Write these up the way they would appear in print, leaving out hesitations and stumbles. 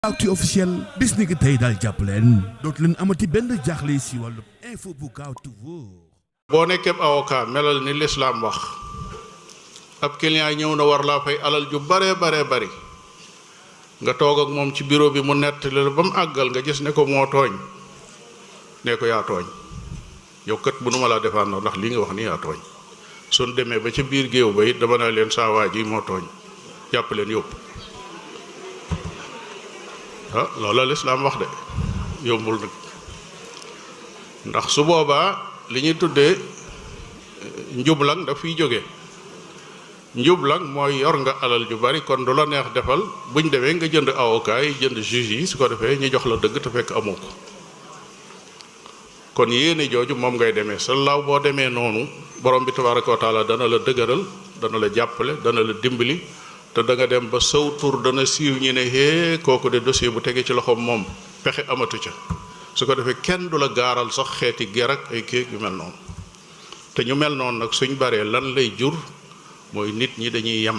Actu officiel bis ni ki tey daal jàpp leen dootu leen amati benn jaaxle si wàllu info bu gaaw te wóor. boo nekkee avocat melal ni lislaam wax ab client ñëw na war laa fay alal ju bare bari nga toog ak moom ci bureau bi mu nettali la ba mu àggal nga gis ne ko moo tooñ ne ko yaa tooñ yow kat bu nu ma laa défendre ndax li nga wax ni yaa tooñ suñ demee ba ca biir géew ba it dama naa leen saa waa ji moo tooñ jàpp leen yóbbu loolu la lislaam wax de yombul nag ndax su boobaa li ñuy tuddee njublang daf fiy jóge njublang mooy yor nga alal ju bari kon du la neex defal buñ demee nga jënd avocat yi jënd juge yi su ko defee ñu jox la dëgg te fekk amoo ko kon yéene jooju moom ngay demee sa law boo demee noonu borom bi tabaraka wa taala dana la dëgëral dana la jàppale dana la dimbali te da nga dem ba saw tur dana siiw ñi ne hee kooku de dossier bu tegee ci loxoom moom pexe amatu ca su ko defee kenn du la gaaral sax xeeti ger ak ay kéeg yu mel noonu te ñu mel noonu nag suñ baree lan lay jur mooy nit ñi dañuy yem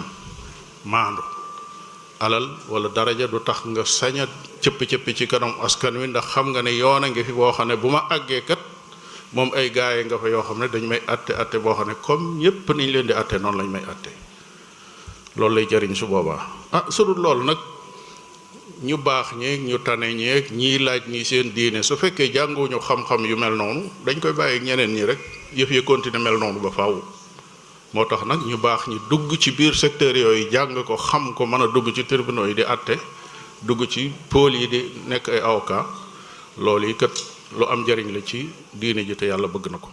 maandu alal wala daraja du tax nga sañ a cëppi ci kanam askan wi ndax xam nga ne yoon a ngi fi boo xam ne bu ma àggee kat moom ay gaaye nga fa yoo xam ne dañ may atte boo xam ne comme ñépp niñ leen di atte noonu lañ may atte loolu lay jariñ su boobaa su dul loolu nag ñu baax ñeeg ñu tane ñeeg ñiy laaj ni seen diine su fekkee jànguñu xam-xam yu mel noonu dañ koy bàyyi ñeneen ñi rek yëf yi continuer mel noonu ba faaw moo tax nag ñu baax ñi dugg ci biir secteur yooyu jàng ko xam ko mën a dugg ci tribunaux yi di àtte dugg ci pôle yi di nekk ay avocat loolu yi kat lu am njariñ la ci diine ji te yàlla bëgg na ko